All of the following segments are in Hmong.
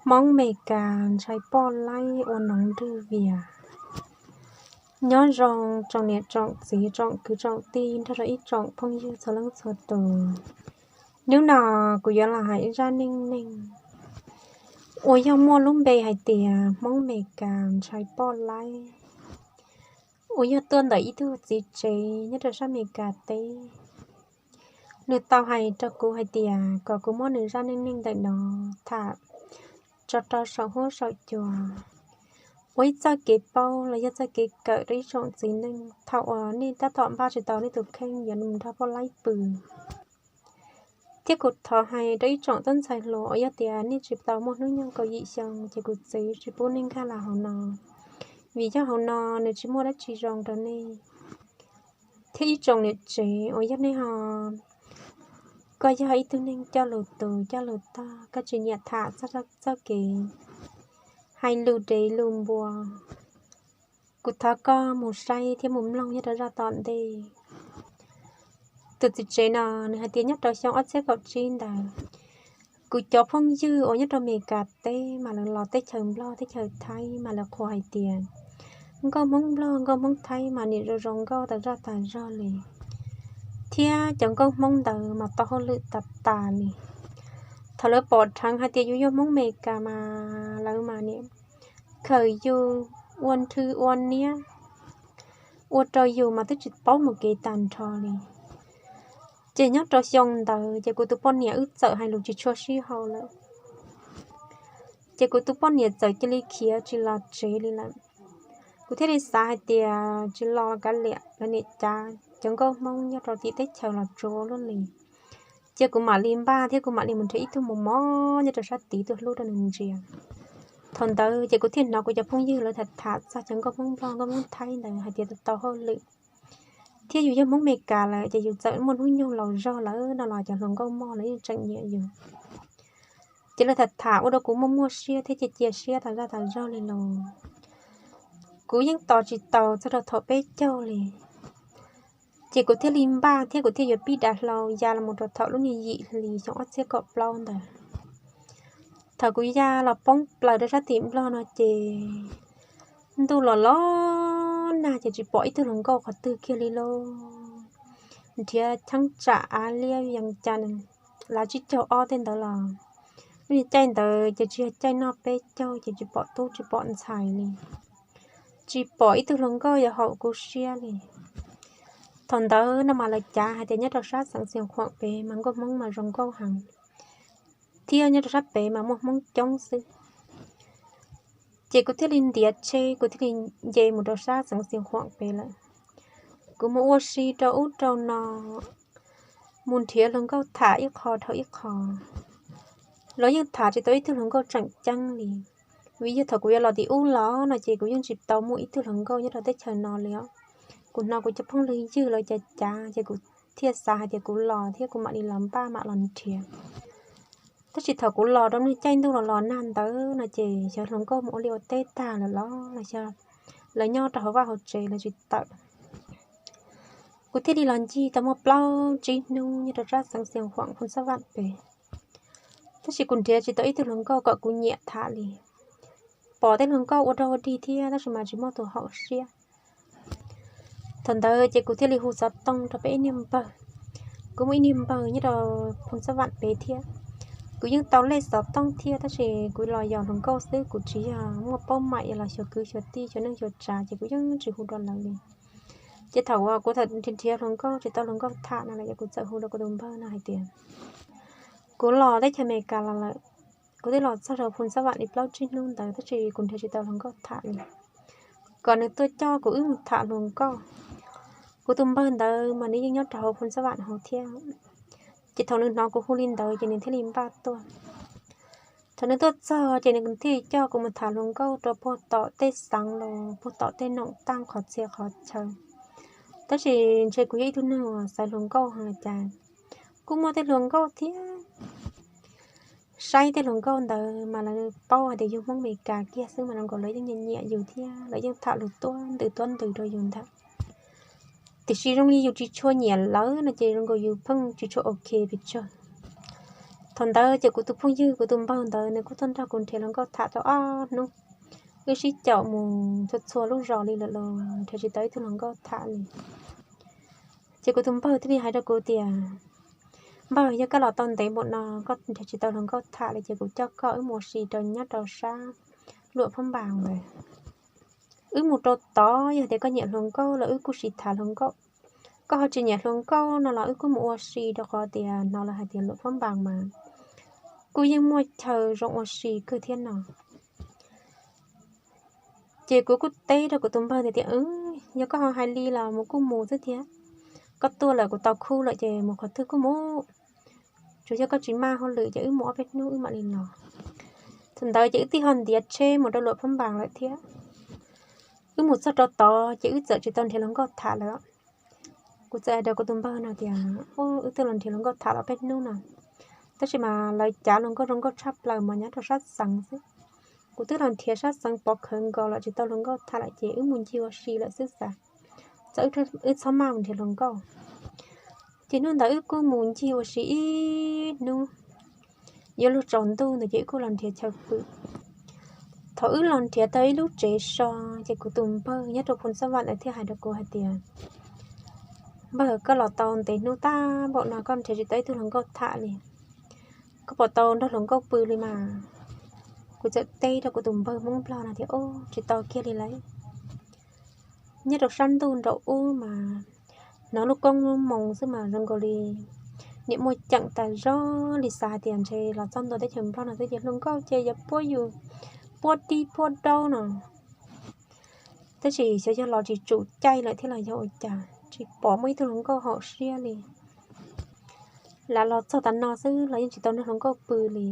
Hmoob Mes Kas ntshai poj laib ua noov nrwg vias. Nyob zoo tsoom niam tsoom txiv tsoom kwv tsoom tij nrog rau ib tsoom phooj ywg txhua leej txhua tus. Hnub no kuv yuav los hais ib zaj neej neeg uas yog muaj lub npe hais tias Hmoob Mes Kas ntshai poj laib, uas yog tuaj ntawm ib tug txiv tsev nyob rau sab Mes Kas teb. Nws tau hais rau kuv hais tias kom kuv muab nws zaj neej neeg ntawm no tham tso rau saum huab saum cua, ua ib txoj kev paub los yog txoj kev kawm rau ib tsoom txiv neej thaum uas nej tab tom npaj tsis tau nej tus kheej yuav mus nrog poj laib pw. Thiab kuv thov hais rau ib tsoom tub ntxhais hluas uas yog tias nej tsis tau muaj hnub nyoog kaum yim xyoo ces kuv txwv tsis pub nej nkag los hauv no, vim yog hauv no nws tsis muaj dab tsi zoo rau nej. Thiab ib tsoom niam tsev uas yog nej ho, koj yog ib tug neeg coj lus tus coj lus tog, koj tsis nyiam tham txog txoj kev hais lus dev lus npua, kuv thov koj mus saib thiab mus mloog nyob rau zaj tom ntej. Tus txiv tsev no nws hais tias nyob rau xyoo ob txhiab kaum tsib ntawd, kuv cov phooj ywg uas nyob rau Mes Kas teb mas lawv los teb chaws Nplog teb chaws Thaib mas lawv qhuas hais tias nkauj Hmoob Nplog nkauj Hmoob Thaib mas niam zoo zoo nkauj tas zaj tas zog li, thiab cov nkauj Hmoob ntawd mas tau hauj lwm tas tas li. Thaum lawv pom dheev hais tias yus yog Hmoob Mes Kas mas lawv mas niam khaws yus ua nrhw ua niab, ua rau yus mas twb tsis paub mus kev tag nrho li. Ces nyob rau xyoo ntawd ces kuv tus poj niam wb txawm hais lus tsis tshua sib haum lawm. Ces kuv tus poj niam txawm cia li khiav tsis los tsev li lawm. Kuv thiaj li xav hais tias tsis los kav liam, lawv niam cav cov nkauj Hmoob nyob rau tim teb chaws los tsuav luaj li. Ces kuv mam li npaj thiab kuv mam li mus nrhiav ib tug mos mos nyob rau sab tid tuaj hlub rau nws ntsia. Thaum ntawd ces kuv thiaj hnov kuv cov phooj ywg lawv tham tham txog cov nkauj Hmoob Nplog nkauj Hmoob Thaib ntawd hais tias tau hauj lwm, thiab yus yog Hmoob Mes Kas lawm ces yus txawm muaj hnub nyoog laus zog lawm no los cov hluas nkauj mog lawv yeej tseem nyiam yus. Ces lawv tham tham ua rau kuv muaj muaj siab thiab cia cia siab tas zaj tas zog li los. Kuv yeej tos tsis tau txog rau thaum peb caug li, ces kuv thiaj li npaj thiab kuv thiaj yuav pib dav hlau ya los mus rau thaum lub niag yim hli xyoo ob txhiab kaum plaub ntawd. Thaum kuv ya los poob plaws rau sab tim Nplog no ces ntuj los los nag ces tsis pom ib tug hluas nkauj qhov twg kiag li lauj. Nrhiav cheeb tsam av liab yees cas lav tsib caug ob tej ntawd los, lub niag caij ntawd ces tsis yog caij noj peb caug ces tsis pom tub tsis pom ntxhais li, tsis pom ib tug hluas nkauj yuav haum kuv siab li. Thaum ntawd no mas lawv cav hais tias nyob rau sab xeev Xias Khuam pem mas nkauj Hmoob mas zoo nkauj heev, thiab nyob rau sab pem mas muaj Hmoob coob xwb. Ces kuv thiaj li ntiav tsheb kuv thiaj li nce mus rau sab xeev Xias Khuam pem lawm. Kuv mus ua si rau ub rau no, mus nrhiav hluas nkauj tham ib qho dhau ib qho, los yeej tham tsis tau ib tug hluas nkauj tseem ceeb li. Vim yog thaum kuv yuav los tim ub los no ces kuv yeej tsis tau muaj ib tug hluas nkauj nyob rau teb chaws no li os. Kuv hnov kuv cov phooj ywg lawv cav cav ces kuv thiaj xav hais tias kuv los thiab kuv mam li los npaj mam los nrhiav. Tab sis thaum kuv los rau niag caij ntuj los los nag ntawd no ces xyov hluas nkauj mus ua liaj ua teb tag lawm los los xyov lawv nyob rau hauv vaj hauv tsev lawv tsis tawm. Kuv thiaj li los ncig tau muaj plaub tsib hnub nyob rau sab xeev Xias Khuam Phoos Xab Vam pem, tab sis kuv nrhiav tsis tau ib tug hluas nkauj kom kuv nyiam tham li. Pom tej hluas nkauj ua rau ua dig thiab tab sis mas tsis muaj tus haum siab. Thaum ntawd ces kuv thiaj li hu xov tooj rau peb ib niag npawg. Kuv muaj ib niag npawg nyob rau Phoos Xab Vam pem thiab. Kuv yeej tau lej xov tooj thiab tab sis kuv los yos hluas nkauj xwb, kuv tsis yog muaj paub mam los xyuas kwv xyuas tij xyuas neej xyuas tsav ces kuv yeej tsis hu rau lawv li. Ces thaum uas kuv nrhiav hluas nkauj tsis tau hluas nkauj tham no los ces kuv txawm hu rau kuv tus npawg no hais tias kuv los teb chaws Amelikas los lawm, kuv twb los txog rau Phoos Xab Vam li plaub tsib hnub ntawd tab sis kuv nrhiav tsis tau hluas nkauj tham li, kom nws tuaj coj kuv wb mus tham hluas nkauj. Kuv tus npawg ntawd mas nws yeej nyob rau hauv Phoos Xab Vam hauv thiab. Ces thaum nws hnov kuv hu li ntawd ces nws thiaj li npaj tuaj. Thaum nws tuaj txog ces nws thiaj li coj kuv mus tham hluas nkauj rau puag tom tej xeev los puag tom tej noom taj qhov txhia qhov chaw. Tab sis ntshe kuv yog ib tug neeg uas xaiv hluas nkauj heev li cas, kuj muaj tej hluas nkauj thiab. Saib tej hluas nkauj ntawd mas lawv paub hais tias yus Hmoob Amelikas kiag xwb mas zoo nkaus lawv yeej nyiam nyiam yus thiab lawv yeej tham lus tuab ntws tuab ntws rau yus ntag. Tiam sis zoo li yus tsis tshua nyiam lawv no ces zoo nkaus yus pheej tsis tshua ok pes tsawg. Thaum ntawd ces kuv tus phooj ywg, kuv tus npawg ntawd nws kuj tuaj nrog kuv nrhiav hluas nkauj tham tau ob hnub. Wb sib caum mus txhua txhua lub zos li lawm los nrhiav tsis tau ib tug hluas nkauj tham li. Ces kuv tus npawg thiaj li hais rau kuv tias, Npawg, yog koj los tau ntev npaum no koj nrhiav tsis tau hluas nkauj tham li ces kuv coj koj wb mus ua si rau nyob rau sab Luam Phab Npas ntawd. Wb mus rau tod, yog tias koj nyiam hluas nkauj los wb kuj sim tham hluas nkauj. Koj ho tsis nyiam hluas nkauj no los wb kuj mus ua si, rau qhov tias hnov lawv hais tias Luam Phab Npas mas kuj yeej muaj chaw zoo ua si kawg thiab no. Ces kuv kuj teb rau kuv tus npawg tias, Yog koj ho hais li los mus kuj mus xwb thiab. Koj tuaj lawm kuv tau khub lawm ces mus qhov twg kuj mus. Tsuas yog koj tsis maj hauj lwm ces wb mus ob peb hnub wb mam li los. Thaum ntawd ces wb twb ho ntiav tsheb mus rau Luam Phab Npas lawm thiab. Wb mus txog rau tod ces wb txawm tsis tau nrhiav hluas nkauj tham lawm. Kuv txawm hais rau kuv tus npawg no tias, Wb twb los nrhiav hluas nkauj tham los peb hnub no, tab sis mas lawv cav hluas nkauj zoo nkauj tshaj plaws mas nyob rau sab xeev xwb. Kuv twb los nrhiav sab xeev pov khawv nkaus los tsis tau hluas nkauj tham lawm ces wb mus ncig ua si lawm xwb xav. Txawm wb txhob maj mus nrhiav hluas nkauj. Ces hnub ntawd wb kuj mus ncig ua si ib hnub, yuav luag tsaus ntuj ntawd ces wb kuj los nrhiav chaw pw. Thaum wb los nrhiav tau ib lub tsev so, ces kuv tus npawg nyob rau Phoos Xab Vam ntawd thiaj hais rau kuv hais tias, Npawg, koj los tau ntev hnub tag npaum no koj nrhiav tsis tau ib tug hluas nkauj tham li. Koj puas tau nrog hluas nkauj pw li mas? Kuv txawm teb rau kuv tus npawg Hmoob Nplog no tias, Ub, tsis tau kiag li lauj. Nyob rau sab ntuj nraum ub mas hnov lub koob lub moo xwb mas zoo nkaus li niam muaj ceem tas zog li, xav hais tias ntshe los txog ntua teb chaws Nplog no xwb ces hluas nkauj ces yuav puab yus puab dib puab daub no. Tab sis xyov yog los tsis tsum caij lawm thiab los yog ua cas tsis pom muaj ib tug hluas nkauj haum siab li. Lam los txog tav no xwb los yeej tsis tau nrog hluas nkauj pw li.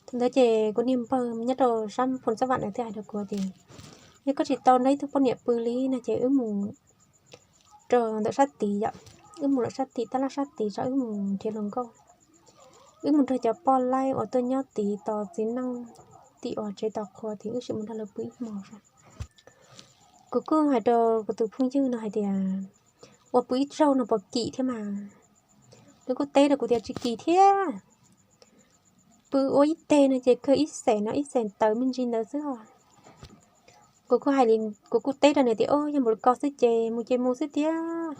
Thaum ntawd ces kuv niag npawg nyob rau sab Phoos Xab Vam ntawd thiaj hais rau kuv tias, Yog koj tsis tau nrog ib tug poj niam pw li no ces wb mus rau ntawm sab tid yom, wb mus lawm sab tim tab laj sab tid tso, wb mus nrhiav hluas nkauj. Wb mus nrog cov poj laib uas tuaj nyob tid tos txiv neej tim uas tsev tos qhua tid, wb sim mus nrog lawv pw ib hmos saib. Kuv kuj hais rau kuv tus phooj ywg no hais tias, Ua pw ib zaug no puas kim thiab mas? Nws kuj teb rau kuv tias, Tsis kim thiab. Pw ua ib teg no ces kawg ib xees no ib xees tawm me ntsis ntawd xwb os. Kuv kuj hais li, kuv kuj teb rau nws tias, Ub, yog npaum li ko xwb ces mus ces mus xwb tiag.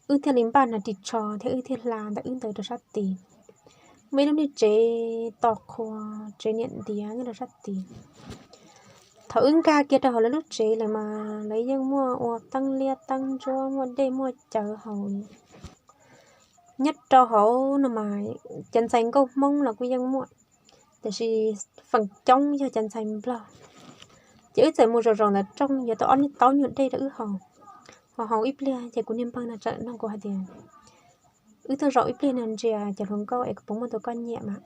Wb thiaj li npaj hnav ris tsho thiab wb thiaj hla ntawm wb ntawd rau sab tid. Muaj ib lub niag tsev tos qhua, tsev niam ntiav nyob rau sab tid. Thaum wb nkag kiag rau hauv lawv lub tsev lawm mas lawv yeej muaj ua teeb liab teeb ntsuab, muaj dej muaj cawv haus. Nyob rau hauv no mas cov ntxhais nkauj Hmoob los kuj yeej muaj, tiam sis feem coob yog cov ntxhais Nplog. Ces wb txawm mus zaum zaum ntawm rooj yuav tau ob niag taub nyuag dej rau wb haus. Haus haus ib pliag ces kuv niag npawg no txawm nug kuv hais tias, Wb tuaj zaum ib pliag no ntsia cov hluas nkauj es kuv puas muaj tus koj nyiam mas?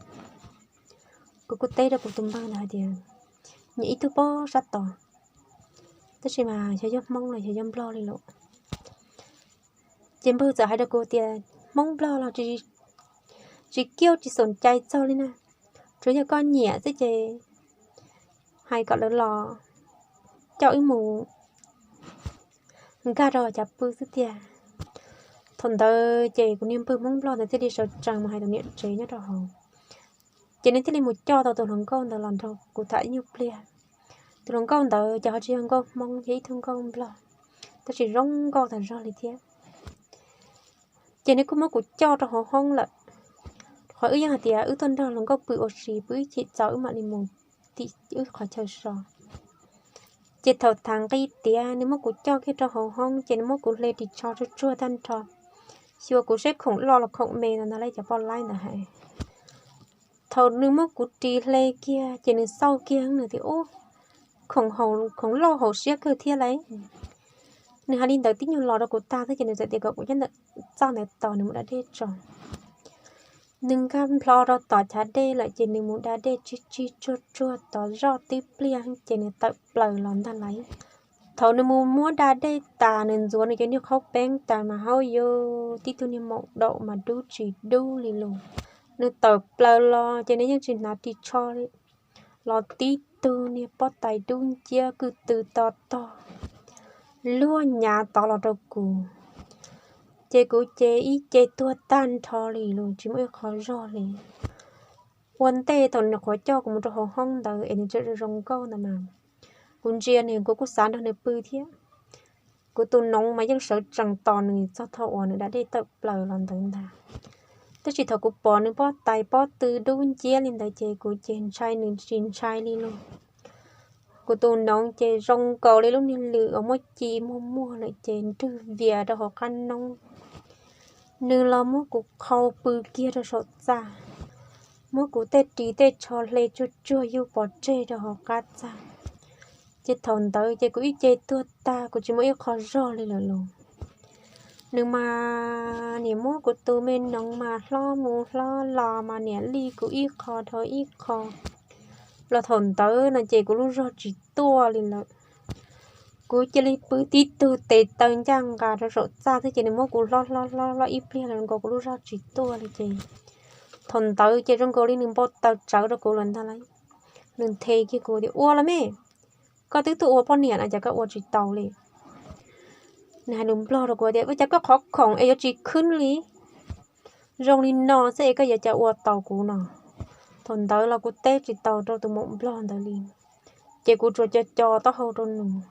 Kuv kuj teb rau kuv tus npawg ntawd hais tias, Nyiam ib tug pob sab tod, tab sis mas xyov yog Hmoob los xyov yog Nplog li lawm. Ces npawg txawm hais rau kuv tias, Hmoob Nplog los tsis kiaj tsis xoom cai txog li na, tsuas yog koj nyiam xwb ces hais kom lawv los coj wb mus nkag rau hauv cas pw xwb tiag. Thaum ntawd ces kuv niag npawg Hmoob Nplog ntawd thiaj li sawv tsees mus hais tus niam tsev nyob rau hauv. Ces nws thiaj li mus coj tau tus hluas nkauj ntawd los nrog kuv tham ib nyuag pliag. Tus hluas nkauj ntawd ces ho tsis yog nkauj Hmoob, yog ib tug nkauj Nplog, tab sis zoo nkauj tas zog li thiab. Ces nws kuj muab kuv coj rau hauv hoob lawm, qhov wb yeej hais tias wb tuaj nrog hluas nkauj pw ua si, pw ib chim txaus wb mam li mus tim wb qhov chaw so. Ces thaum thav nqi tiav nws muab kuv coj kiag rau hauv hoob ces nws muab kuv hle ris tsho tsuag tsuag tag nrho, xyuas kuv seb khoom loj los khoom me no ntag lauj, cov poj laib ntawd hais. Thaum nws muab kuv ris hle kiag ces nws xauj kiag nws tias, Ub, khoom loj haum siab kawg thiab lauj. Nws hais li ntawd tib nyuag los rau kuv tag xwb ces nws txawm tias kom kuv nyob ntawm txaj ntawd tos nws mus da dej tso. Nws nkag nplho rau tom chav dej lawm ces nws mus da dej tsig tsig tsuag tsuag tod zoj tib pliag ces nws tawm plaws los ntag lauj. Thaum nws mus muab da dej tas nws ntxuav nws cov niag qhaub peeb tas mas hauj yus tib tug niag maum daum mas dub tsis dub li lus. Nws tawm plaws los ces nws yeej tsis hnav ris tsho li, los tib tug niag pob tais dub nciab kwj tw to tog luag nyav tod los rau kuv. Ces kuv ces ib ce tuag tag nrho li los tsis muaj ib qho zog li. Ua ntej thaum nws nyuam qhuav coj kuv mus rau hauv hoob ntawd es nws tseem zoo nkauj ntawd mas kuv ntsia nws kuv kuj xav nrog nws pw thiab. Kuv tus noov mas yeej sawv tsees tos nws txog thaum uas nws da dej tawm plaws los ntawd ntag. Tab sis thaum kuv pom nws pob tais pob tw dub nciab li ntawd ces kuv ces ntshai nws tsis ntshai li lauj. Kuv tus noov ces zoo nkaus li lub niag lwm uas muaj ci muag muag lawm ces nrwg vias rau hauv qab noob. Nws los muab kuv qhau pw kiag rau saum txaj, muab kuv tej ris tej tsho hle tsuag tsuag yuj pov tseg rau hauv qab txaj. Ces thaum ntawd ces kuv ib ce tuag tag, kuv tsis muaj ib qho zog li lawm los. Nws mas niam muab kuv tus me noov mas hlob mus hlob los mas niam li kuv ib qho dhau ib qho. Los thaum ntawd no ces kuv lub zog tsis tuaj li lawm. Kuv cia li pw tib tug tes taw ncaj nqa rau saum txaj thiab ces nws muab kuv hlob hlob hlob hlob ib pliag los nkaus kuv lub zog tsis tuaj li ces thaum ntawd ces zoo nkaus li nws npau taws tsawv rau kuv lawm ntag lauj. Nws nthe kiag kuv tias, Ua los me, koj twb tuaj ua poj niam no cas koj ua tsis taus li? Nws hais lus nplog rau kuv tias, Ua cas koj qhov khoom es yuav tsis khwb li? Zoo li no xwb es koj yuav cas ua tau kuv no? Thaum ntawd los kuv teb tsis tau rau tus maum nplog ntawd li, ces kuv tsuas co co taub hau rau nws.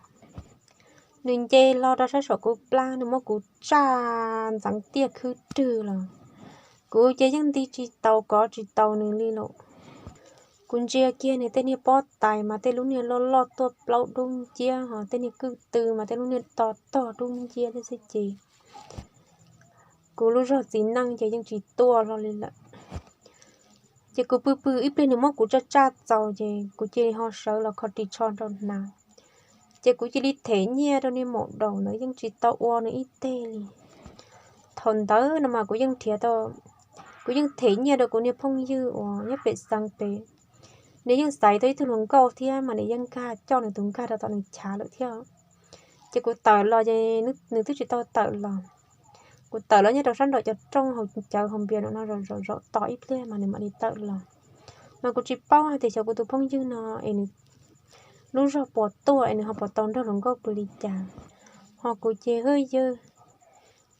Nws nce hlo rau sab saum kuv plab, nws muab kuv tsaj ntxeev tiaj khwb rwg los. Kuv ces yeej nti tsis taus kov tsis taus nws li lawm. Kuv ntsia kiag nws tej niag pob tais mas tej lub niag loj loj tuaj plaub dub nciab, ho tej niag kwj tw mas tej lub niag to tog dub nciab thiab xwb ces kuv lub zog txiv neej ces yeej tsis tuaj hlo li lawm. Ces kuv pw pw ib pliag nws muab kuv tsaj tsaj txaus ces kuv cia li ho sawv los kho ris tsho rau hnav. Ces kuv cia li them nyiaj rau niag maum daum ntawd yeej tsis tau ua nws ib teg li. Thaum ntawd no mas kuv yeej nrhiav tau, kuv yeej them nyiaj rau kuv niag phooj ywg uas nyob pem xeev pem. Nws yeej xaiv tau ib tug hluas nkauj thiab mas nws yeej nkag coj nws tus nkag rau tom nws chav lawm thiab. Ces kuv tawm los ces nws twb tsis tau tawm los. Kuv tawm los nyob rau sab nraum cov rooj haus cawv haus npias no no zaum zaum tos ib pliag mas nws mam li tawm los. Mas kuv tsis paub hais tias xyov kuv tus phooj ywg no es nws lub zog puas tuaj es nws ho puas tau nrog hluas nkauj pw li cas. Ho kuv ces hwj ywg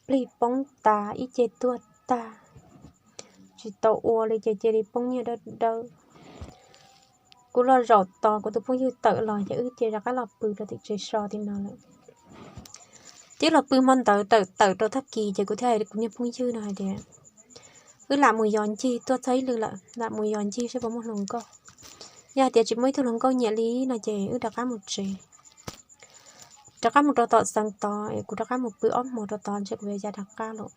plig poob tas ib ce tuag tag, tsis tau ua li ces cia li poob nyiaj dawb dawb. Kuv los zaum tos kuv tus phooj ywg tawm los ces wb ces rov qab los pw rau tim tsev so tim no lawm. Ces los pw hmo ntawd tawm tawm rau tag kis ces kuv thiaj hais kuv niag phooj ywg no hais tias, Wb lam mus yos ncig tuaj txog ib lwm lawm, lam mus yos ncig saib puas muaj hluas nkauj. Yog hais tias tsis muaj ib tug hluas nkauj nyiam li no ces wb rov qab mus tsev. Rov qab mus rau tom xeev tod es kuv rov qab mus pw ob hmos rau tod ntshe kuv yuav ya rov qab lawm.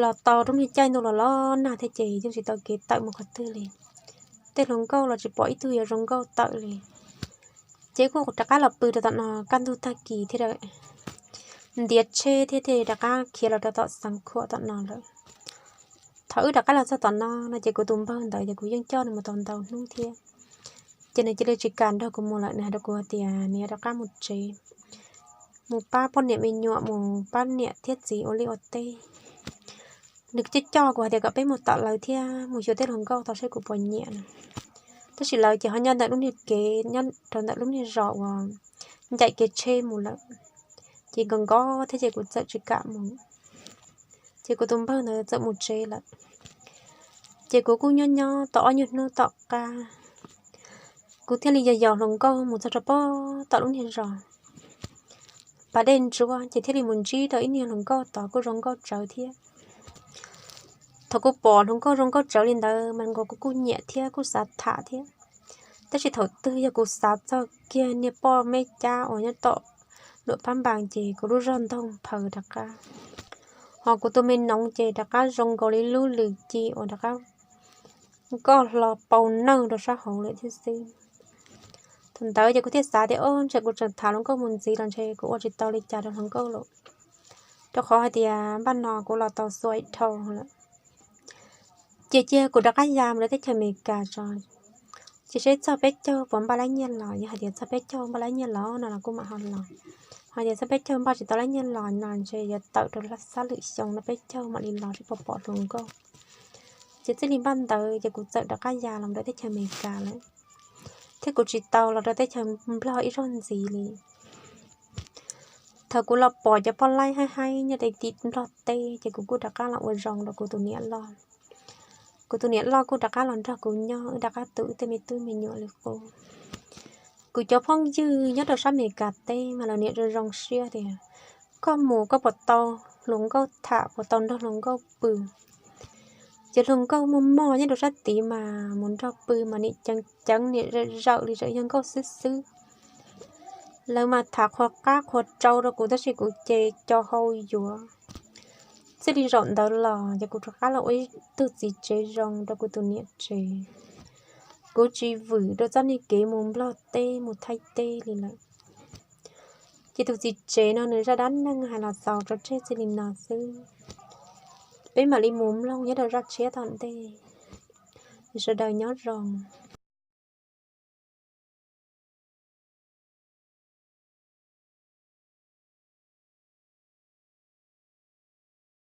Los tau rau niag caij ntuj los los nag thiab ces yeej tsis tau kev tawm mus qhov twg li. Tej hluas nkauj los tsis pom ib tug yuav zoo nkauj tawm li. Ces kuj rov qab los pw rau tom no kaj ntug tag kis thiab ntiav tsheb thiab thiaj rov qab khiav los rau tom xeev khuam tom no lawm. Thaum wb rov qab los txog tom no no ces kuv tus npawg ntawd ces kuv yeej coj nws mus tau ntau hnub thiab. Ces nws cia li tsis kam nrog kuv mus lawm, nws hais rau kuv hais tias nws yuav rov qab mus tsev, mus pab poj niam me nyuam, mus pab niam thiab txiv ua liaj ua teb. Nws coj coj kuv hais tias kom peb mus tom lawv thiab mus xyuas tej hluas nkauj tod saib kuv puas nyiam no. Tab sis lawv ces ho nyob ntawm lub niag kev nyob rau ntawm lub niag zos uas ncaim kev tsheb mus lawm, ces nkaus nkaus thiab ces kuv txawm tsis kam mus. Ces kuv tus npawg ntawd txawm mus tsev lawm. Ces kuv kuj nyob nyob tau ob nyuag hnub tom qab, kuv thiaj li yos yos hluas nkauj mus txog rau pem tom lub niag zos pas dej ntsuab ces thiaj li mus ntsib rau ib niag hluas nkauj tod kuj zoo nkauj tsawv thiab. Thaum kuv pom hluas nkauj zoo nkauj tsawv li ntawd mas nkaus kuv kuj nyiam thiab kuj xav tham thiab. Tab sis thaum twg yog kuv xav txog kiag niag poj meb cab uas nyob tom luam pab npas ces kuv lub zog ntoog phaws rov qab, ho kuv tus me noov ces rov qab zoo nkaus li lub lwm ci uas rov qab nkoj hlo pau nawj rau sab hauv lawm thiab xwb. Thaum ntawd ces kuv thiaj xav tias, Ob, ntshe kuv tseem tham hluas nkauj mus ntxiv los ntshe kuv ua tsis tau li cas rau hluas nkauj lawm, rau qhov hais tias npaj no kuv los tau xua ib dhau lawm. Ces cia kuv rov qab ya mus rau teb chaws Amelikas tso, ces seb txog peb caug puas npaj lab nyiaj los. Yog hais tias txog peb caug npaj lab nyiaj los no los kuj mam ho los, ho tias txog peb caug npaj tsis tau lab nyiaj los no ntshe yuav tawm rau xab lwm xyoo no peb caug mam li los seb puas pom hluas nkauj. Ces txij li npaj ntawd ces kuv txawm rov qab ya los rau teb chaws Amelikas lawm, thiab kuv tsis tau los rau teb chaws Nplog ib zaug ntxiv li. Thaum kuv los pom cov poj laib haib haib nyob rau tim Nplog teb ces kuv kuj rov qab los ua zoo rau kuv tus niam loj. Kuv tus niam loj kuj rov qab los nrog kuv nyob, wb rov qab tu wb tej me tub me nyuam li qub. Kuv cov phooj ywg nyob rau sab Amelikas teb mas lawv niaj zoo zoo siab tias koj mus koj puas tau hluas nkauj tham, puas tau nrog hluas nkauj pw. Ces hluas nkauj muaj mog nyob rau sab tid mas mus nrog pw mas niaj ceev ceev niaj zawm zawm li zawm yog nkauj xwb xwb. Lawv mas tham qhuas qab qhuas rau rau kuv tab sis kuv ces co hau yuav. Txij li zaum ntawd los ces kuv rov qab los ua ib tug txiv tsev zoo rau kuv tus niam tsev. Kuv tsis vwm rau txoj niag kev mus Nplog teb mus Thaib teb li lawm. Ces tus txiv tsev no nws zaj dab neeg hais los xaus rau tseg txij li no xwb. Peb mam li mus mloog nyob rau zaj tshiab tom ntej. Sawv daws nyob zoo.